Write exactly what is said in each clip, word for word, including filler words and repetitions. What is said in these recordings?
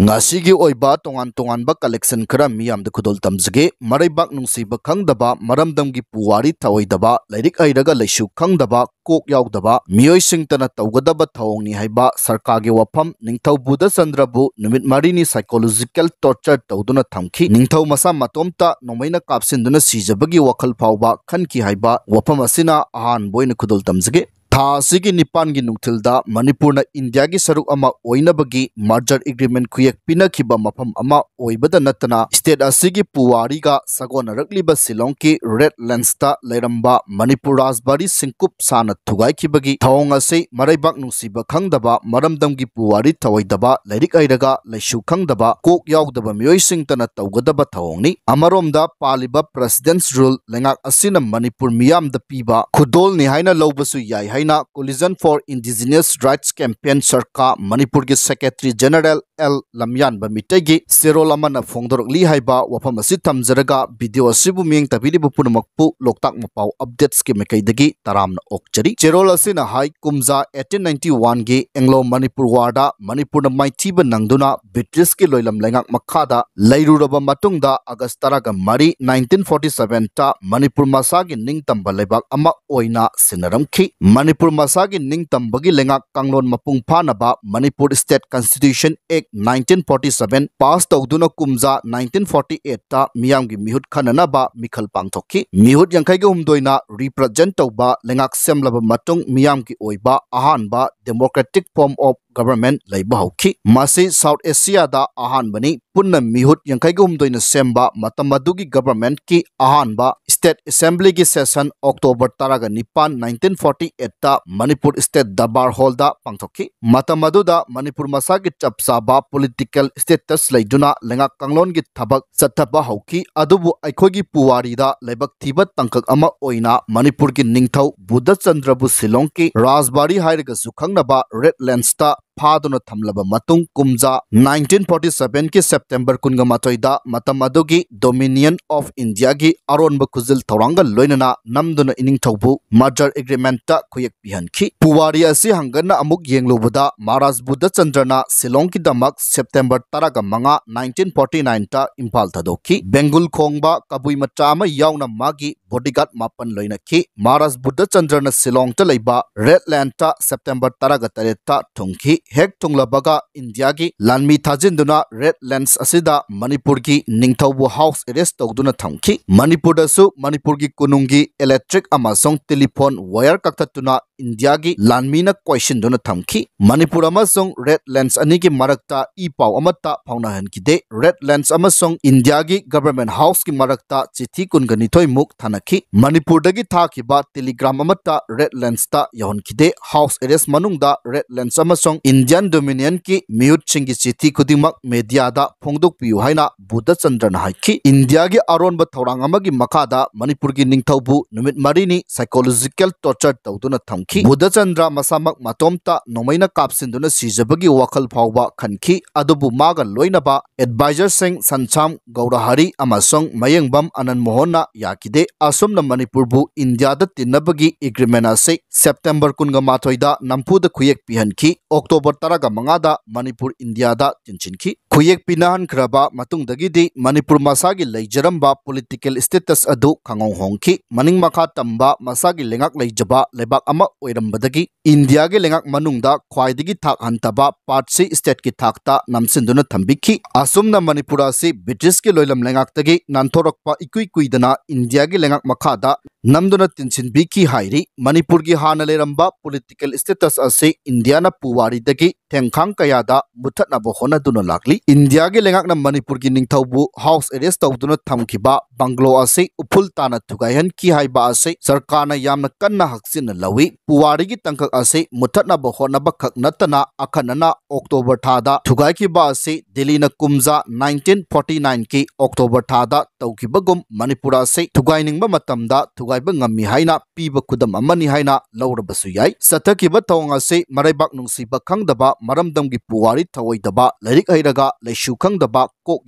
ꯉꯁꯤꯒꯤ ꯑꯣꯏꯕ ꯇꯣꯉꯥꯟ ꯇꯣꯉꯥꯟꯕ collection ꯈꯔ ꯃꯤꯌꯥꯝꯗ ꯈꯨꯗꯣꯜ ꯇꯝꯖꯒꯦ꯫ ꯃꯔꯩꯕꯥꯛ ꯅꯨꯡꯁꯤꯕ ꯈꯪꯗꯕ, ꯃꯔꯝꯗꯝꯒꯤ ꯄꯨꯋꯥꯔꯤ ꯊꯑꯣꯏꯗꯕ, ꯂꯥꯏꯔꯤꯛ ꯍꯩꯔꯒ ꯂꯩꯁꯨ ꯈꯪꯗꯕ, ꯀꯣꯛ ꯌꯥꯎꯗꯕ ꯃꯤꯑꯣꯏꯁꯤꯡꯇꯅ ꯇꯧꯒꯗꯕ ꯊꯧꯑꯣꯡꯅꯤ ꯍꯥꯏꯕ ꯁꯔꯀꯥꯔꯒꯤ ꯋꯥꯐꯝ꯫ ꯅꯤꯡꯊꯧ ꯕꯨꯙꯆꯟꯗ꯭ꯔꯕꯨ ꯅꯨꯃꯤꯠ ꯃꯔꯤꯅꯤ psychological torture ꯇꯧꯗꯨꯅ ꯊꯝꯈꯤ꯫ ꯅꯤꯡꯊꯧ ꯃꯁꯥ ꯃꯇꯣꯝꯇ ꯅꯣꯡꯃꯩꯅ ꯀꯥꯞꯁꯤꯟꯗꯨꯅ ꯁꯤꯖꯕꯒꯤ ꯋꯥꯈꯜ ꯐꯥꯎꯕ ꯈꯟꯈꯤ ꯍꯥꯏꯕ ꯋꯥꯐꯝ ꯑꯁꯤꯅ ꯑꯍꯥꯟꯕ ꯑꯣꯏꯅ ꯈꯨꯗꯣꯜ ꯇꯝꯖꯒꯦ꯫ ꯊꯥ ꯑꯁꯤꯒꯤ ꯅꯤꯄꯥꯟꯒꯤ ꯅꯨꯡꯊꯤꯜꯗ ꯃꯅꯤꯄꯨꯔꯅ ꯏꯟꯗꯤꯌꯥꯒꯤ ꯁꯔꯨꯛ ꯑꯃ ꯑꯣꯏꯅꯕꯒꯤ merger agreement ꯈꯨꯌꯦꯛ ꯄꯤꯅꯈꯤꯕ ꯃꯐꯝ ꯑꯃ ꯑꯣꯏꯕꯗ ꯅꯠꯇꯅ, state ꯑꯁꯤꯒꯤ ꯄꯨꯋꯥꯔꯤꯒ ꯁꯥꯒꯣꯟꯅꯔꯛꯂꯤꯕ ꯁꯤꯂꯣꯡꯒꯤ Red Landsꯇ ꯂꯩꯔꯝꯕ ꯃꯅꯤꯄꯨꯔ ꯔꯥꯖꯕꯥꯔꯤ ꯁꯤꯡꯀꯨꯞ ꯁꯥꯅ ꯊꯨꯒꯥꯏꯈꯤꯕꯒꯤ ꯊꯧꯑꯣꯡ ꯑꯁꯤ ꯃꯔꯩꯕꯥꯛ ꯅꯨꯡꯁꯤꯕ ꯈꯪꯗꯕ, ꯃꯔꯝꯗꯝꯒꯤ ꯄꯨꯋꯥꯔꯤ ꯊꯑꯣꯏꯗꯕ, ꯂꯥꯏꯔꯤꯛ ꯍꯩꯔꯒ ꯂꯩꯁꯨ ꯈꯪꯗꯕ, ꯀꯣꯛ ꯌꯥꯎꯗꯕ ꯃꯤꯑꯣꯏꯁꯤꯡꯇꯅ ꯇꯧꯒꯗꯕ ꯊꯧꯑꯣꯡꯅꯤ꯫ ꯑꯃꯔꯣꯝꯗ, ꯄꯥꯜꯂꯤꯕ President's Rule ꯂꯩꯉꯥꯛ ꯑꯁꯤꯅ ꯃꯅꯤꯄꯨꯔ ꯃꯤꯌꯥꯝꯗ ꯄꯤꯕ ꯈꯨꯗꯣꯜꯅꯤ ꯍꯥꯏꯅ ꯂꯧꯕꯁꯨ ꯌꯥꯏ ꯍꯥꯏꯅ Coalition for Indigenous Rights Campaign ꯁꯔꯀꯥ ꯃꯅꯤꯄꯨꯔꯒꯤ Secretary General ꯑꯦꯜ ꯂꯝꯌꯥꯟꯕ ꯃꯤꯇꯩꯒꯤ ꯆꯦꯔꯣꯜ ꯑꯃꯅ ꯐꯣꯡꯗꯣꯔꯛꯂꯤ ꯍꯥꯏꯕ ꯋꯥꯐꯝ ꯑꯁꯤ ꯊꯝꯖꯔꯒ, video ꯑꯁꯤꯕꯨ ꯃꯤꯠꯌꯦꯡ ꯇꯥꯕꯤꯔꯤꯕ ꯄꯨꯝꯅꯃꯛꯄꯨ ꯂꯣꯛꯇꯥꯛ ꯃꯄꯥꯎ updatesꯀꯤ ꯃꯥꯏꯀꯩꯗꯒꯤ ꯇꯔꯥꯝꯅ ꯑꯣꯛꯆꯔꯤ꯫ ꯆꯦꯔꯣꯜ ꯑꯁꯤꯅ ꯍꯥꯏ, ꯀꯨꯝꯖꯥ eighteen ninety oneꯒꯤ Anglo Manipur Warꯗ ꯃꯅꯤꯄꯨꯔꯅ ꯃꯥꯏꯊꯤꯕ ꯅꯪꯗꯨꯅ Britishꯀꯤ ꯂꯣꯏꯂꯝ ꯂꯩꯉꯥꯛ ꯃꯈꯥꯗ ꯂꯩꯔꯨꯔꯕ ꯃꯇꯨꯡꯗ, August ꯇꯔꯥꯒ ꯃꯔꯤ, nineteen forty sevenꯇ ꯃꯅꯤꯄꯨꯔ ꯃꯁꯥꯒꯤ ꯅꯤꯡꯇꯝꯕ ꯂꯩꯕꯥꯛ ꯑꯃ ꯑꯣꯏꯅ ꯁꯤꯟꯅꯔꯝꯈꯤ꯫ ꯃꯅꯤꯄꯨꯔ ꯃꯁꯥꯒꯤ ꯅꯤꯡꯇꯝꯕꯒꯤ ꯂꯩꯉꯥꯛ ꯀꯥꯡꯂꯣꯟ ꯃꯄꯨꯡ ꯐꯥꯅꯕ Manipur State Constitution Act nineteen forty seven pass ꯇꯧꯗꯨꯅ ꯀꯨꯝꯖꯥ nineteen forty eightꯇ ꯃꯤꯌꯥꯝꯒꯤ ꯃꯤꯍꯨꯠ ꯈꯟꯅꯅꯕ ꯃꯤꯈꯜ ꯄꯥꯡꯊꯣꯛꯈꯤ꯫ ꯃꯤꯍꯨꯠ ꯌꯥꯡꯈꯩꯒ ꯍꯨꯝꯗꯣꯏꯅ represent ꯇꯧꯕ ꯂꯩꯉꯥꯛ ꯁꯦꯝꯂꯕ ꯃꯇꯨꯡ, ꯃꯤꯌꯥꯝꯒꯤ ꯑꯣꯏꯕ ꯑꯍꯥꯟꯕ democratic form of government ꯂꯩꯕ ꯍꯧꯈꯤ꯫ ꯃꯁꯤ South Asiaꯗ ꯑꯍꯥꯟꯕꯅꯤ꯫ ꯄꯨꯟꯅ ꯃꯤꯍꯨꯠ ꯌꯥꯡꯈꯩꯒ ꯍꯨꯝꯗꯣꯏꯅ ꯁꯦꯝꯕ ꯃꯇꯝ ꯑꯗꯨꯒꯤ governmentꯀꯤ ꯑꯍꯥꯟꯕ State Assemblyꯒꯤ session October ꯇꯔꯥꯒ ꯅꯤꯄꯥꯟ, nineteen forty eightꯇ Manipur State Darbar Hallꯗ ꯄꯥꯡꯊꯣꯛꯈꯤ꯫ ꯃꯇꯝ ꯑꯗꯨꯗ ꯃꯅꯤꯄꯨꯔ ꯃꯁꯥꯒꯤ ꯆꯞ ꯆꯥꯕ political status ꯂꯩꯗꯨꯅ ꯂꯩꯉꯥꯛ ꯀꯥꯡꯂꯣꯟꯒꯤ ꯊꯕꯛ ꯆꯠꯊꯕ ꯍꯧꯈꯤ꯫ ꯑꯗꯨꯕꯨ ꯑꯩꯈꯣꯏꯒꯤ ꯄꯨꯋꯥꯔꯤꯗ ꯂꯥꯏꯕꯛ ꯊꯤꯕ ꯇꯥꯡꯀꯛ ꯑꯃ ꯑꯣꯏꯅ ꯃꯅꯤꯄꯨꯔꯒꯤ ꯅꯤꯡꯊꯧ ꯕꯨꯙꯆꯟꯗ꯭ꯔꯕꯨ ꯁꯤꯂꯣꯡꯒꯤ ꯔꯥꯖꯕꯥꯔꯤ ꯍꯥꯏꯔꯒꯁꯨ ꯈꯪꯅꯕ Red Landsꯇ ꯐꯥꯗꯨꯅ ꯊꯝꯂꯕ ꯃꯇꯨꯡ, ꯀꯨꯝꯖꯥ ꯅꯥꯏꯟꯇꯤꯟ ꯐꯣꯔꯇꯤ ꯁꯚꯦꯟꯒꯤ ꯁꯦꯞꯇꯦꯝꯕꯔ ꯀꯨꯟꯒ ꯃꯥꯊꯣꯏꯗ ꯃꯇꯝ ꯑꯗꯨꯒꯤ Dominion of Indiaꯒꯤ ꯑꯔꯣꯟꯕ ꯈꯨꯖꯤꯜ ꯊꯧꯔꯥꯡꯒ ꯂꯣꯏꯅꯅ ꯅꯝꯗꯨꯅ ꯏꯅꯤꯡꯊꯧꯕꯨ merger agreementꯇ ꯈꯨꯌꯦꯛ ꯄꯤꯍꯟꯈꯤ꯫ ꯄꯨꯋꯥꯔꯤ ꯑꯁꯤ ꯍꯪꯒꯠꯅ ꯑꯃꯨꯛ ꯌꯦꯡꯂꯨꯕꯗ ꯃꯍꯥꯔꯥꯖ ꯕꯨꯙꯆꯟꯗ꯭ꯔꯅ ꯁꯤꯂꯣꯡꯒꯤꯗꯃꯛ ꯁꯦꯞꯇꯦꯝꯕꯔ ꯇꯔꯥꯒ ꯃꯉꯥ, ꯅꯥꯏꯟꯇꯤꯟ ꯐꯣꯔꯇꯤ ꯅꯥꯏꯟꯇ ꯏꯝꯐꯥꯜ ꯊꯥꯗꯣꯛꯈꯤ꯫ ꯕꯦꯡꯒꯨꯜ ꯈꯣꯡꯕ ꯀꯕꯨꯏ ꯃꯆꯥ ꯑꯃ ꯌꯥꯎꯅ ꯃꯥꯒꯤ bodyguard ꯃꯥꯄꯟ ꯂꯣꯏꯅꯈꯤ꯫ ꯃꯍꯥꯔꯥꯖ ꯕꯨꯙꯆꯟꯗ꯭ꯔꯅ ꯁꯤꯂꯣꯡꯗ ꯂꯩꯕ Red Landꯇ ꯁꯦꯞꯇꯦꯝꯕꯔ ꯇꯔꯥꯒ ꯇꯔꯦꯠꯇ ꯊꯨꯡꯈꯤ꯫ ꯍꯦꯛ ꯊꯨꯡꯂꯕꯒ ꯏꯟꯗꯤꯌꯥꯒꯤ ꯂꯥꯟꯃꯤ ꯊꯥꯖꯤꯟꯗꯨꯅ Red Lands ꯑꯁꯤꯗ ꯃꯅꯤꯄꯨꯔꯒꯤ ꯅꯤꯡꯊꯧꯕꯨ house arrest ꯇꯧꯗꯨꯅ ꯊꯝꯈꯤ꯫ ꯃꯅꯤꯄꯨꯔꯗꯁꯨ ꯃꯅꯤꯄꯨꯔꯒꯤ ꯀꯣꯅꯨꯡꯒꯤ electric ꯑꯃꯁꯨꯡ telephone wire ꯀꯛꯊꯠꯇꯨꯅ ꯏꯟꯗꯤꯌꯥꯒꯤ ꯂꯥꯟꯃꯤꯅ ꯀꯣꯏꯁꯤꯟꯗꯨꯅ ꯊꯝꯈꯤ꯫ ꯃꯅꯤꯄꯨꯔ ꯑꯃꯁꯨꯡ Red Lands ꯑꯅꯤꯒꯤ ꯃꯔꯛꯇ ꯏ ꯄꯥꯎ ꯑꯃꯠꯇ ꯐꯥꯎꯅꯍꯟꯈꯤꯗꯦ꯫ Red Lands ꯑꯃꯁꯨꯡ ꯏꯟꯗꯤꯌꯥꯒꯤ Government Houseꯀꯤ ꯃꯔꯛꯇ ꯆꯤꯊꯤ ꯀꯨꯟꯒ ꯅꯤꯊꯣꯏꯃꯨꯛ ꯊꯥꯅꯈꯤ꯫ ꯃꯅꯤꯄꯨꯔꯗꯒꯤ ꯊꯥꯈꯤꯕ telegram ꯑꯃꯠꯇ Red Landsꯇ ꯌꯧꯍꯟꯈꯤꯗꯦ꯫ House arrest ꯃꯅꯨꯡꯗ Red Lands ꯑꯃꯁꯨꯡ Indian Dominionꯀꯤ ꯃꯤꯍꯨꯠꯁꯤꯡꯒꯤ ꯆꯤꯊꯤ ꯈꯨꯗꯤꯡꯃꯛ mediaꯗ ꯐꯣꯡꯗꯣꯛꯄꯤꯌꯨ ꯍꯥꯏꯅ ꯕꯨꯙꯆꯟꯗ꯭ꯔꯅ ꯍꯥꯏꯈꯤ꯫ ꯏꯟꯗꯤꯌꯥꯒꯤ ꯑꯔꯣꯟꯕ ꯊꯧꯔꯥꯡ ꯑꯃꯒꯤ ꯃꯈꯥꯗ ꯃꯅꯤꯄꯨꯔꯒꯤ ꯅꯤꯡꯊꯧꯕꯨ ꯅꯨꯃꯤꯠ ꯃꯔꯤꯅꯤ psychological torture ꯇꯧꯗꯨꯅ ꯊꯝꯈꯤ꯫ ꯕꯨꯙꯆꯟꯗ꯭ꯔ ꯃꯁꯥꯃꯛ ꯃꯇꯣꯝꯇ ꯅꯣꯡꯃꯩꯅ ꯀꯥꯞꯁꯤꯟꯗꯨꯅ ꯁꯤꯖꯕꯒꯤ ꯋꯥꯈꯜ ꯐꯥꯎꯕ ꯈꯟꯈꯤ, ꯑꯗꯨꯕꯨ ꯃꯥꯒ ꯂꯣꯏꯅꯕ advisorꯁꯤꯡ ꯁꯟꯁꯥꯝ ꯒꯧꯔꯍꯔꯤ ꯑꯃꯁꯨꯡ ꯃꯌꯦꯡꯕꯝ ꯑꯅꯟ ꯃꯣꯍꯟꯅ ꯌꯥꯈꯤꯗꯦ꯫ ꯑꯁꯨꯝꯅ ꯃꯅꯤꯄꯨꯔꯕꯨ ꯏꯟꯗꯤꯌꯥꯗ ꯇꯤꯟꯅꯕꯒꯤ agreement ꯑꯁꯤ ꯁꯦꯞꯇꯦꯝꯕꯔ ꯀꯨꯟꯒ ꯃꯥꯊꯣꯏꯗ ꯅꯝꯐꯨꯗ ꯈꯨꯌꯦꯛ ꯄꯤꯍꯟꯈꯤ꯫ ꯑꯣꯛꯇꯣꯕꯔ ꯇꯔꯥꯒ ꯃꯉꯥꯗ ꯃꯅꯤꯄꯨꯔ ꯏꯟꯗꯤꯌꯥꯗ ꯇꯤꯟꯁꯤꯟꯈꯤ꯫ ꯈꯨꯌꯦꯛ ꯄꯤꯅꯍꯟꯈ꯭ꯔꯕ ꯃꯇꯨꯡꯗꯒꯤꯗꯤ ꯃꯅꯤꯄꯨꯔ ꯃꯁꯥꯒꯤ ꯂꯩꯖꯔꯝꯕ political status ꯑꯗꯨ ꯈꯪꯍꯣꯡ ꯍꯣꯡꯈꯤ꯫ ꯃꯅꯤꯡ ꯃꯈꯥ ꯇꯝꯕ ꯃꯁꯥꯒꯤ ꯂꯩꯉꯥꯛ ꯂꯩꯖꯕ ꯂꯩꯕꯥꯛ ꯑꯃ ꯑꯣꯏꯔꯝꯕꯗꯒꯤ ꯏꯟꯗꯤꯌꯥꯒꯤ ꯂꯩꯉꯥꯛ ꯃꯅꯨꯡꯗ ꯈ꯭ꯋꯥꯏꯗꯒꯤ ꯊꯥꯛ ꯍꯟꯊꯕ part C stateꯀꯤ ꯊꯥꯛꯇ ꯅꯝꯁꯤꯟꯗꯨꯅ ꯊꯝꯕꯤꯈꯤ꯫ ꯑꯁꯨꯝꯅ ꯃꯅꯤꯄꯨꯔ ꯑꯁꯤ Britishꯀꯤ ꯂꯣꯏꯂꯝ ꯂꯩꯉꯥꯛꯇꯒꯤ ꯅꯥꯟꯊꯣꯔꯛꯄ ꯏꯀꯨꯏ ꯀꯨꯏꯗꯅ ꯏꯟꯗꯤꯌꯥꯒꯤ ꯂꯩꯉꯥꯛ ꯃꯈꯥꯗ ꯅꯝꯗꯨꯅ ꯇꯤꯟꯁꯤꯟꯕꯤꯈꯤ ꯍꯥꯏꯔꯤ꯫ ꯃꯅꯤꯄꯨꯔꯒꯤ ꯍꯥꯟꯅ ꯂꯩꯔꯝꯕ political status ꯑꯁꯤ ꯏꯟꯗꯤꯌꯥꯅ ꯄꯨꯋꯥꯔꯤꯗꯒꯤ ꯊꯦꯡꯈꯥꯡ ꯀꯌꯥꯗ ꯃꯨꯠꯊꯠꯅꯕ ꯍꯣꯠꯅꯗꯨꯅ ꯂꯥꯛꯂꯤ꯫ ꯏꯟꯗꯤꯌꯥꯒꯤ ꯂꯩꯉꯥꯛꯅ ꯃꯅꯤꯄꯨꯔꯒꯤ ꯅꯤꯡꯊꯧꯕꯨ house arrest ꯇꯧꯗꯨꯅ ꯊꯝꯈꯤꯕ bungalow ꯑꯁꯤ ꯎꯐꯨꯜ ꯇꯥꯅ ꯊꯨꯒꯥꯏꯍꯟꯈꯤ ꯍꯥꯏꯕ ꯑꯁꯤ ꯁꯔꯀꯥꯔꯅ ꯌꯥꯝꯅ ꯀꯟꯅ ꯍꯛꯆꯤꯟꯅ ꯂꯧꯏ꯫ ꯄꯨꯋꯥꯔꯤꯒꯤ ꯇꯥꯡꯀꯛ ꯑꯁꯤ ꯃꯨꯊꯠꯅꯕ ꯍꯣꯠꯅꯕ ꯈꯛ ꯅꯠꯇꯅ, ꯑꯈꯟꯅꯅ ꯑꯣꯛꯇꯣꯕꯔ ꯊꯥꯗ ꯊꯨꯒꯥꯏꯈꯤꯕ ꯑꯁꯤ ꯗꯤꯜꯂꯤꯅ ꯀꯨꯝꯖꯥ nineteen forty nine ꯀꯤ ꯑꯣꯛꯇꯣꯕꯔ ꯊꯥꯗ ꯇꯧꯈꯤꯕꯒꯨꯝ ꯃꯅꯤꯄꯨꯔ ꯑꯁꯤ ꯊꯨꯒꯥꯏꯅꯤꯡꯕ ꯃꯇꯝꯗ ꯊꯨꯒꯥꯏꯕ ꯉꯝꯃꯤ ꯍꯥꯏꯅ ꯄꯤꯕ ꯈꯨꯗꯝ ꯑꯃꯅꯤ ꯍꯥꯏꯅ ꯂꯧꯔꯕꯁꯨ ꯌꯥꯏ꯫ ꯆꯠꯊꯈꯤꯕ ꯊꯧꯑꯣꯡ ꯑꯁꯤ ꯃꯔꯩꯕꯥꯛ ꯅꯨꯡꯁꯤꯕ ꯈꯪꯗꯕ, ꯃꯔꯝꯗꯝꯒꯤ ꯄꯨꯋꯥꯔꯤ ꯊꯧꯑꯣꯏꯗꯕ, ꯂꯥꯏꯔꯤꯛ ꯍꯩꯔꯒ ꯂꯩꯁꯨ ꯈꯪꯗꯕ, ꯀꯣꯛ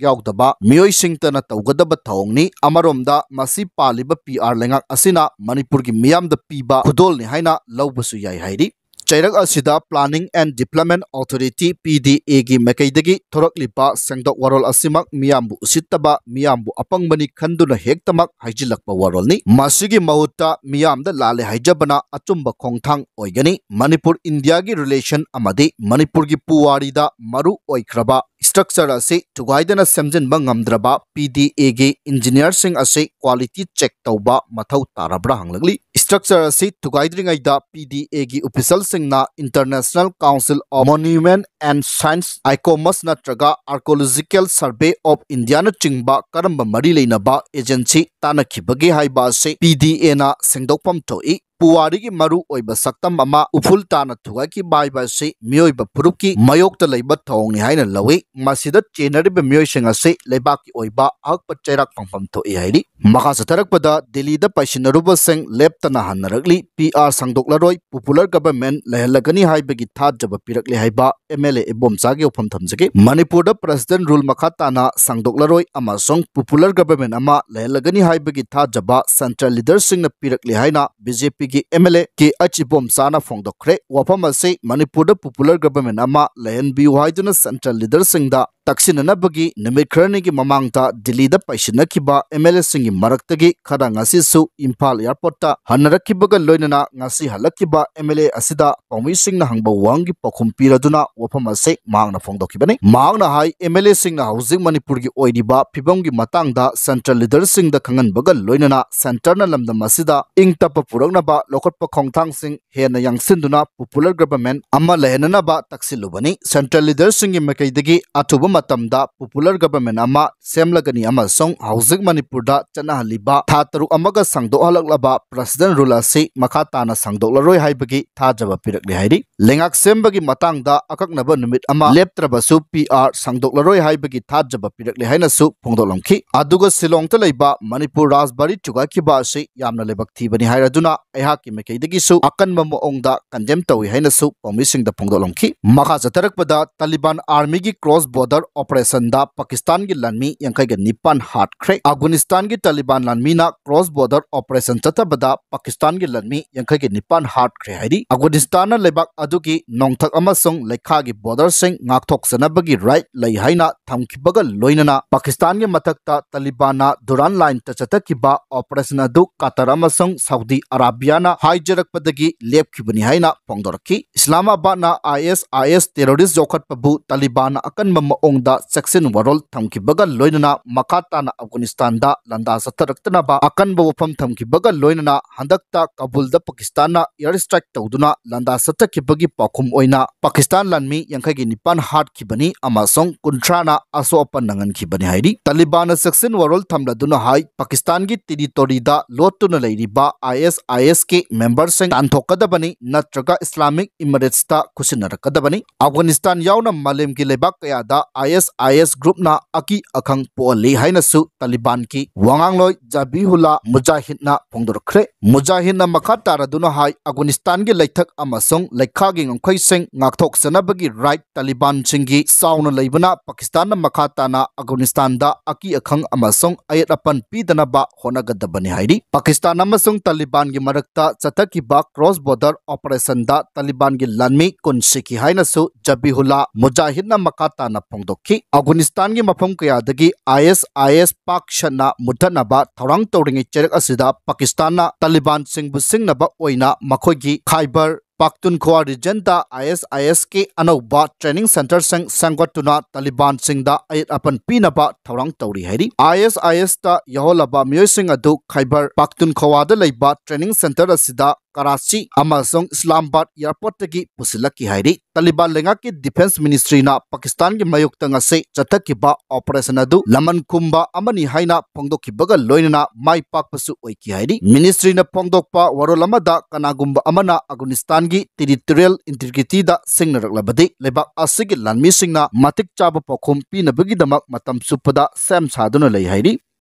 ꯌꯥꯎꯗꯕ ꯃꯤꯑꯣꯏꯁꯤꯡꯇꯅ ꯇꯧꯒꯗꯕ ꯊꯧꯑꯣꯡꯅꯤ꯫ ꯑꯃꯔꯣꯝꯗ, ꯃꯁꯤ ꯄꯥꯜꯂꯤꯕ ꯄꯤ ꯑꯥꯔ ꯂꯩꯉꯥꯛ ꯑꯁꯤꯅ ꯃꯅꯤꯄꯨꯔꯒꯤ ꯃꯤꯌꯥꯝꯗ ꯄꯤꯕ ꯈꯨꯗꯣꯜꯅꯤ ꯍꯥꯏꯅ ꯂꯧꯕꯁꯨ ꯌꯥꯏ ꯍꯥꯏꯔꯤ꯫ ꯆꯩꯔꯛ ꯑꯁꯤꯗ Planning and Development Authority, P D A, ꯒꯤ ꯃꯥꯏꯀꯩꯗꯒꯤ ꯊꯣꯔꯛꯂꯤꯕ ꯁꯦꯡꯗꯣꯛ ꯋꯥꯔꯣꯜ ꯑꯁꯤꯃꯛ ꯃꯤꯌꯥꯝꯕꯨ ꯎꯁꯤꯠꯇꯕ, ꯃꯤꯌꯥꯝꯕꯨ ꯑꯄꯪꯕꯅꯤ ꯈꯟꯗꯨꯅ ꯍꯦꯛꯇꯃꯛ ꯍꯥꯏꯖꯤꯜꯂꯛꯄ ꯋꯥꯔꯣꯜꯅꯤ꯫ ꯃꯁꯤꯒꯤ ꯃꯍꯨꯠꯇ ꯃꯤꯌꯥꯝꯗ ꯂꯥꯜꯂꯦ ꯍꯥꯏꯖꯕꯅ ꯑꯆꯨꯝꯕ ꯈꯣꯡꯊꯥꯡ ꯑꯣꯏꯒꯅꯤ꯫ ꯃꯅꯤꯄꯨꯔ ꯏꯟꯗꯤꯌꯥꯒꯤ relation ꯑꯃꯗꯤ ꯃꯅꯤꯄꯨꯔꯒꯤ ꯄꯨꯋꯥꯔꯤꯗ ꯃꯔꯨ ꯑꯣꯏꯈ꯭ꯔꯕ structure ꯑꯁꯤ ꯊꯨꯒꯥꯏꯗꯅ ꯁꯦꯝꯖꯤꯟꯕ ꯉꯝꯗ꯭ꯔꯕ P D A ꯒꯤ engineer ꯁꯤꯡ ꯑꯁꯤ quality check ꯇꯧꯕ ꯃꯊꯧ ꯇꯥꯔꯕ꯭ꯔꯥ ꯍꯪꯂꯛꯂꯤ꯫ Structure ꯑꯁꯤ ꯊꯨꯒꯥꯏꯗ꯭ꯔꯤꯉꯩꯗ P D A ꯒꯤ official ꯁꯤꯡꯅ International Council of Monument and Science, ICOMOS, ꯅꯠꯇ꯭ꯔꯒ Archaeological Survey of India ꯅꯆꯤꯡꯕ ꯀꯔꯝꯕ ꯃꯔꯤ ꯂꯩꯅꯕ agency ꯇꯥꯟꯅꯈꯤꯕꯒꯦ ꯍꯥꯏꯕ ꯑꯁꯤ P D A ꯅ ꯁꯦꯡꯗꯣꯛꯐꯝ ꯊꯣꯛꯏ꯫ ꯄꯨꯋꯥꯔꯤꯒꯤ ꯃꯔꯨ ꯑꯣꯏꯕ ꯁꯛꯇꯝ ꯑꯃ ꯎꯐꯨꯜ ꯇꯥꯅ ꯊꯨꯒꯥꯏꯈꯤꯕ ꯍꯥꯏꯕ ꯑꯁꯤ ꯃꯤꯑꯣꯏꯕ ꯐꯨꯔꯨꯞꯀꯤ ꯃꯥꯌꯣꯛꯇ ꯂꯩꯕ ꯊꯧꯑꯣꯡꯅꯤ ꯍꯥꯏꯅ ꯂꯧꯏ꯫ ꯃꯁꯤꯗ ꯆꯦꯟꯅꯔꯤꯕ ꯃꯤꯑꯣꯏꯁꯤꯡ ꯑꯁꯤ ꯂꯩꯕꯥꯛꯀꯤ ꯑꯣꯏꯕ ꯑꯍꯛꯄ ꯆꯩꯔꯥꯛ ꯐꯪꯐꯝ ꯊꯣꯛꯏ ꯍꯥꯏꯔꯤ꯫ ꯃꯈꯥ ꯆꯠꯊꯔꯛꯄꯗ ꯗꯤꯜꯂꯤꯗ ꯄꯥꯏꯁꯤꯟꯅꯔꯨꯕꯁꯤꯡ ꯂꯦꯞꯇꯅ ꯍꯟꯅꯔꯛꯂꯤ꯫ P R ꯁꯥꯡꯗꯣꯛꯂꯔꯣꯏ, popular government ꯂꯩꯍꯜꯂꯒꯅꯤ ꯍꯥꯏꯕꯒꯤ ꯊꯥꯖꯕ ꯄꯤꯔꯛꯂꯦ ꯍꯥꯏꯕ M L A ꯏꯕꯣꯝꯆꯥꯒꯤ ꯋꯥꯐꯝ ꯊꯝꯖꯒꯦ꯫ ꯃꯅꯤꯄꯨꯔꯗ president rule ꯃꯈꯥ ꯇꯥꯅ ꯁꯥꯡꯗꯣꯛꯂꯔꯣꯏ ꯑꯃꯁꯨꯡ popular government ꯑꯃ ꯂꯩꯍꯜꯂꯒꯅꯤ ꯍꯥꯏꯕꯒꯤ ꯊꯥꯖꯕ central leader ꯁꯤꯡꯅ ꯄꯤꯔꯛꯂꯦ ꯍꯥꯏꯅ B J P ꯒꯤ M L A K H ꯏꯕꯣꯝꯆꯥꯅ ꯐꯣꯡꯗꯣꯛꯈ꯭ꯔꯦ꯫ ꯋꯥꯐꯝ ꯑꯁꯤ ꯃꯅꯤꯄꯨꯔꯗ popular government ꯑꯃ ꯂꯩꯍꯟꯕꯤꯌꯨ ꯍꯥꯏꯗꯨꯅ central leader ꯁꯤꯡꯗ ꯇꯛꯁꯤꯟꯅꯅꯕꯒꯤ ꯅꯨꯃꯤꯠ ꯈꯔꯅꯤꯒꯤ ꯃꯃꯥꯡꯗ ꯗꯤꯜꯂꯤꯗ ꯄꯥꯏꯁꯤꯟꯅꯈꯤꯕ M L A ꯁꯤꯡꯒꯤ ꯃꯔꯛꯇꯒꯤ ꯈꯔ ꯉꯁꯤꯁꯨ ꯏꯝꯐꯥꯜ airport ꯇ ꯍꯟꯅꯔꯛꯈꯤꯕꯒ ꯂꯣꯏꯅꯅ ꯉꯁꯤ ꯍꯜꯂꯛꯈꯤꯕ M L A ꯑꯁꯤꯗ ꯄꯥꯎꯃꯤꯁꯤꯡꯅ ꯍꯪꯕ ꯋꯥꯍꯪꯒꯤ ꯄꯥꯎꯈꯨꯝ ꯄꯤꯔꯗꯨꯅ ꯋꯥꯐꯝ ꯑꯁꯤ ꯃꯍꯥꯛꯅ ꯐꯣꯡꯗꯣꯛꯈꯤꯕꯅꯤ꯫ ꯃꯍꯥꯛꯅ ꯍꯥꯏ, M L A ꯁꯤꯡꯅ ꯍꯧꯖꯤꯛ ꯃꯅꯤꯄꯨꯔꯒꯤ ꯑꯣꯏꯔꯤꯕ ꯐꯤꯕꯝꯒꯤ ꯃꯇꯥꯡꯗ central leader ꯁꯤꯡꯗ ꯈꯪꯍꯟꯕꯒ ꯂꯣꯏꯅꯅ centre ꯅ ꯂꯝꯗꯝ ꯑꯁꯤꯗ ꯏꯪ ꯇꯞꯄ ꯄꯨꯔꯛꯅꯕ ꯂꯧꯈꯠꯄ ꯈꯣꯡꯊꯥꯡꯁꯤꯡ ꯍꯦꯟꯅ ꯌꯥꯡꯁꯤꯟꯗꯨꯅ popular government ꯑꯃ ꯂꯩꯍꯟꯅꯅꯕ ꯇꯛꯁꯤꯜꯂꯨꯕꯅꯤ꯫ Central leader ꯁꯤꯡꯒꯤ ꯃꯥꯏꯀꯩꯗꯒꯤ ꯑꯊꯨꯕ ꯃꯇꯝꯗ popular government ꯑꯃ ꯁꯦꯝꯂꯒꯅꯤ ꯑꯃꯁꯨꯡ ꯍꯧꯖꯤꯛ ꯃꯅꯤꯄꯨꯔꯗ ꯆꯠꯅꯍꯜꯂꯤꯕ ꯊꯥ ꯇꯔꯨꯛ ꯑꯃꯒ ꯁꯥꯡꯗꯣꯛꯍꯜꯂꯛꯂꯕ president rule ꯑꯁꯤ ꯃꯈꯥ ꯇꯥꯅ ꯁꯥꯡꯗꯣꯛꯂꯔꯣꯏ ꯍꯥꯏꯕꯒꯤ ꯊꯥꯖꯕ ꯄꯤꯔꯛꯂꯦ ꯍꯥꯏꯔꯤ꯫ ꯂꯩꯉꯥꯛ ꯁꯦꯝꯕꯒꯤ ꯃꯇꯥꯡꯗ ꯑꯀꯛꯅꯕ ꯅꯨꯃꯤꯠ ꯑꯃ ꯂꯦꯞꯇ꯭ꯔꯕꯁꯨ P R ꯁꯥꯡꯗꯣꯛꯂꯔꯣꯏ ꯍꯥꯏꯕꯒꯤ ꯊꯥꯖꯕ ꯄꯤꯔꯛꯂꯦ ꯍꯥꯏꯅꯁꯨ ꯐꯣꯡꯗꯣꯛꯂꯝꯈꯤ꯫ ꯑꯗꯨꯒ ꯁꯤꯂꯣꯡꯗ ꯂꯩꯕ ꯃꯅꯤꯄꯨꯔ ꯔꯥꯖꯕꯥꯔꯤ ꯊꯨꯒꯥꯏꯈꯤꯕ ꯑꯁꯤ ꯌꯥꯝꯅ ꯂꯥꯏꯕꯛ ꯊꯤꯕꯅꯤ ꯍꯥꯏꯔꯗꯨꯅ ꯑꯩꯍꯥꯛꯀꯤ ꯃꯥꯏꯀꯩꯗꯒꯤꯁꯨ ꯑꯀꯟꯕ ꯃꯑꯣꯡꯗ condemn ꯇꯧꯏ ꯍꯥꯏꯅꯁꯨ ꯄꯥꯎꯃꯤꯁꯤꯡꯗ ꯐꯣꯡꯗꯣꯛꯂꯝꯈꯤ꯫ ꯃꯈꯥ ꯆꯠꯊꯔꯛꯄꯗ ꯇꯥꯂꯤꯕꯥꯟ armyꯒꯤ cross border operationꯗ ꯄꯥꯀꯤꯁꯇꯥꯟꯒꯤ ꯂꯥꯟꯃꯤ ꯌꯥꯡꯈꯩꯒ ꯅꯤꯄꯥꯟ ꯍꯥꯠꯈ꯭ꯔꯦ꯫ ꯑꯐꯒꯥꯅꯤꯁꯇꯥꯟꯒꯤ ꯇꯥꯂꯤꯕꯥꯟ ꯂꯥꯟꯃꯤꯅ cross border operation ꯆꯠꯊꯕꯗ ꯄꯥꯀꯤꯁꯇꯥꯟꯒꯤ ꯂꯥꯟꯃꯤ ꯌꯥꯡꯈꯩꯒ ꯅꯤꯄꯥꯟ ꯍꯥꯠꯈ꯭ꯔꯦ ꯍꯥꯏꯔꯤ꯫ ꯑꯐꯒꯥꯅꯤꯁꯇꯥꯟꯅ ꯂꯩꯕꯥꯛ ꯑꯗꯨꯒꯤ ꯅꯣꯡꯊꯛ ꯑꯃꯁꯨꯡ ꯂꯩꯈꯥꯒꯤ borderꯁꯤꯡ ꯉꯥꯛꯊꯣꯛꯆꯅꯕꯒꯤ right ꯂꯩ ꯍꯥꯏꯅ ꯊꯝꯈꯤꯕꯒ ꯂꯣꯏꯅꯅ ꯄꯥꯀꯤꯁꯇꯥꯟꯒꯤ ꯃꯊꯛꯇ ꯇꯥꯂꯤꯕꯥꯟꯅ Durand Lineꯇ ꯆꯠꯊꯈꯤꯕ operation ꯑꯗꯨ ꯀꯇꯔ ꯑꯃꯁꯨꯡ ꯁꯥꯎꯗꯤ ꯑꯔꯥꯕꯤꯌꯥꯅ ꯍꯥꯏꯖꯔꯛꯄꯗꯒꯤ ꯂꯦꯞꯈꯤꯕꯅꯤ ꯍꯥꯏꯅ ꯐꯣꯡꯗꯣꯔꯛꯈꯤ꯫ ꯏꯁꯂꯥꯃꯥꯕꯥꯗꯅ ISIS terrorist ꯌꯣꯛꯈꯠꯄꯕꯨ ꯇꯥꯂꯤꯕꯥꯟꯅ ꯑꯀꯟꯕ ꯃꯑꯣꯡꯗ ꯆꯦꯛꯁꯤꯟ ꯋꯥꯔꯣꯜ ꯊꯝꯈꯤꯕꯒ ꯂꯣꯏꯅꯅ ꯃꯈꯥ ꯇꯥꯅ ꯑꯐꯒꯥꯅꯤꯁꯇꯥꯟꯗ ꯂꯥꯟꯗꯥ ꯆꯠꯊꯔꯛꯇꯅꯕ ꯑꯀꯟꯕ ꯋꯥꯐꯝ ꯊꯝꯈꯤꯕꯒ ꯂꯣꯏꯅꯅ ꯍꯟꯗꯛꯇ ꯀꯥꯕꯨꯜꯗ ꯄꯥꯀꯤꯁꯇꯥꯟꯅ air strike ꯇꯧꯗꯨꯅ ꯂꯥꯟꯗꯥ ꯆꯠꯊꯈꯤꯕꯒꯤ ꯄꯥꯎꯈꯨꯝ ꯑꯣꯏꯅ ꯄꯥꯀꯤꯁꯇꯥꯟ ꯂꯥꯟꯃꯤ ꯌꯥꯡꯈꯩꯒ ꯅꯤꯄꯥꯟ ꯍꯥꯠꯈꯤꯕꯅꯤ ꯑꯃꯁꯨꯡ ꯀꯨꯟꯊ꯭ꯔꯥꯅ ꯑꯁꯣꯛ ꯑꯄꯟ ꯅꯪꯍꯟꯈꯤꯕꯅꯤ ꯍꯥꯏꯔꯤ꯫ ꯇꯥꯂꯤꯕꯥꯟꯅ ꯆꯦꯛꯁꯤꯟ ꯋꯥꯔꯣꯜ ꯊꯝꯂꯗꯨꯅ ꯍꯥꯏ, ꯄꯥꯀꯤꯁꯇꯥꯟꯒꯤ territoryꯗ ꯂꯣꯠꯇꯨꯅ ꯂꯩꯔꯤꯕ ISISꯀꯤ memberꯁꯤꯡ ꯇꯥꯟꯊꯣꯛꯀꯗꯕꯅꯤ ꯅꯠꯇ꯭ꯔꯒ Islamic Emiratesꯇ ꯈꯨꯠꯁꯤꯟꯅꯔꯛꯀꯗꯕꯅꯤ꯫ ꯑꯐꯒꯥꯅꯤꯁꯇꯥꯟ ꯌꯥꯎꯅ ꯃꯥꯂꯦꯝꯒꯤ ꯂꯩꯕꯥꯛ ꯀꯌꯥꯗ ISIS groupꯅ ꯑꯀꯤ ꯑꯈꯪ ꯄꯣꯛꯍꯜꯂꯤ ꯍꯥꯏꯅꯁꯨ ꯇꯥꯂꯤꯕꯥꯟꯒꯤ ꯋꯥꯉꯥꯡꯂꯣꯏ ꯖꯕꯤꯍꯨꯜꯂꯥ ꯃꯨꯖꯥꯍꯤꯗꯅ ꯐꯣꯡꯗꯣꯔꯛꯈ꯭ꯔꯦ꯫ ꯃꯨꯖꯥꯍꯤꯗꯅ ꯃꯈꯥ ꯇꯥꯔꯗꯨꯅ ꯍꯥꯏ, ꯑꯐꯒꯥꯅꯤꯁꯇꯥꯟꯒꯤ ꯂꯩꯊꯛ ꯑꯃꯁꯨꯡ ꯂꯩꯈꯥꯒꯤ ꯉꯝꯈꯩꯁꯤꯡ ꯉꯥꯛꯊꯣꯛꯆꯅꯕꯒꯤ right ꯇꯥꯂꯤꯕꯥꯟꯁꯤꯡꯒꯤ ꯆꯥꯎꯅ ꯂꯩꯕꯅ ꯄꯥꯀꯤꯁꯇꯥꯟꯅ ꯃꯈꯥ ꯇꯥꯅ ꯑꯐꯒꯥꯅꯤꯁꯇꯥꯟꯗ ꯑꯀꯤ ꯑꯈꯪ ꯑꯃꯁꯨꯡ ꯑꯌꯦꯠ ꯑꯄꯟ ꯄꯤꯗꯅꯕ ꯍꯣꯠꯅꯒꯗꯕꯅꯤ ꯍꯥꯏꯔꯤ꯫ ꯄꯥꯀꯤꯁꯇꯥꯟ ꯑꯃꯁꯨꯡ ꯇꯥꯂꯤꯕꯥꯟꯒꯤ ꯃꯔꯛꯇ ꯆꯠꯊꯈꯤꯕ cross border operationꯗ ꯇꯥꯂꯤꯕꯥꯟꯒꯤ ꯂꯥꯟꯃꯤ ꯀꯨꯟ ꯁꯤꯈꯤ ꯍꯥꯏꯅꯁꯨ ꯖꯕꯤꯍꯨꯜꯂꯥ ꯃꯨꯖꯥꯍꯤꯗꯅ ꯃꯈꯥ ꯇꯥꯅ ꯐꯣꯡꯗꯣꯛꯈꯤ꯫ ꯑꯐꯒꯥꯅꯤꯁꯇꯥꯟꯒꯤ ꯃꯐꯝ ꯀꯌꯥꯗꯒꯤ ISIS ꯄꯥꯛ ꯁꯟꯅ ꯃꯨꯠꯊꯠꯅꯕ ꯊꯧꯔꯥꯡ ꯇꯧꯔꯤꯉꯩ ꯆꯩꯔꯛ ꯑꯁꯤꯗ ꯄꯥꯀꯤꯁꯇꯥꯟꯅ ꯇꯥꯂꯤꯕꯥꯟꯁꯤꯡꯕꯨ ꯁꯤꯡꯅꯕ ꯑꯣꯏꯅ ꯃꯈꯣꯏꯒꯤ ꯈꯥꯏꯕꯔ ꯄꯥꯛꯇꯨꯟꯈ꯭ꯋꯥ ꯔꯤꯖꯟꯗ ꯑꯥꯏ ꯑꯦꯁ ꯑꯥꯏ ꯑꯦꯁꯀꯤ ꯑꯅꯧꯕ ꯇ꯭ꯔꯦꯅꯤꯡ ꯁꯦꯟꯇꯔꯁꯤꯡ ꯁꯦꯝꯒꯠꯇꯨꯅ ꯇꯥꯂꯤꯕꯥꯟꯁꯤꯡꯗ ꯑꯌꯦꯠ ꯑꯄꯟ ꯄꯤꯅꯕ ꯊꯧꯔꯥꯡ ꯇꯧꯔꯤ ꯍꯥꯏꯔꯤ꯫ ꯑꯥꯏ ꯑꯦꯁ ꯑꯥꯏ ꯑꯦꯁꯇ ꯌꯥꯎꯍꯜꯂꯕ ꯃꯤꯑꯣꯏꯁꯤꯡ ꯑꯗꯨ ꯈꯥꯏꯕꯔ ꯄꯥꯛꯇꯨꯟꯈꯋꯥꯗ ꯂꯩꯕ ꯇ꯭ꯔꯦꯅꯤꯡ ꯁꯦꯟꯇꯔ ꯑꯁꯤꯗ ꯀꯔꯥꯆꯤ ꯑꯃꯁꯨꯡ ꯏꯁꯂꯥꯃꯥꯕꯥꯗ ꯑꯦꯌꯔꯄꯣꯔꯠꯇꯒꯤ ꯄꯨꯁꯤꯜꯂꯛꯈꯤ ꯍꯥꯏꯔꯤ꯫ ꯇꯥꯂꯤꯕꯥꯟ ꯂꯩꯉꯥꯛꯀꯤ ꯗꯤꯐꯦꯟꯁ ꯃꯤꯅꯤꯁꯇ꯭ꯔꯤꯅ ꯄꯥꯀꯤꯁꯇꯥꯟꯒꯤ ꯃꯥꯌꯣꯛꯇ ꯉꯁꯤ ꯆꯠꯊꯈꯤꯕ ꯑꯣꯄꯔꯦꯁꯟ ꯑꯗꯨ ꯂꯃꯟ ꯈꯨꯝꯕ ꯑꯃꯅꯤ ꯍꯥꯏꯅ ꯐꯣꯡꯗꯣꯛꯈꯤꯕꯒ ꯂꯣꯏꯅꯅ ꯃꯥꯏ ꯄꯥꯛꯄꯁꯨ ꯑꯣꯏꯈꯤ ꯍꯥꯏꯔꯤ꯫ ꯃꯤꯅꯤꯁꯇ꯭ꯔꯤꯅ ꯐꯣꯡꯗꯣꯛꯄ ꯋꯥꯔꯣꯜ ꯑꯃꯗ ꯀꯅꯥꯒꯨꯝꯕ ꯑꯃꯅ ꯑꯐꯒꯥꯅꯤꯁꯇꯥꯟꯒꯤ ꯇꯦꯔꯤꯇꯣꯔꯤꯌꯦꯜ ꯏꯟꯇꯤꯒ꯭ꯔꯤꯇꯤꯗ ꯁꯤꯡꯅꯔꯛꯂꯕꯗꯤ ꯂꯩꯕꯥꯛ ꯑꯁꯤꯒꯤ ꯂꯥꯟꯃꯤꯁꯤꯡꯅ ꯃꯇꯤꯛ ꯆꯥꯕ ꯄꯥꯎꯈꯨꯝ ꯄꯤꯅꯕꯒꯤꯗꯃꯛ ꯃꯇꯝ ꯆꯨꯞꯄꯗ ꯁꯦꯝ ꯁꯥꯗꯨꯅ ꯂꯩ ꯍꯥꯏꯔꯤ꯫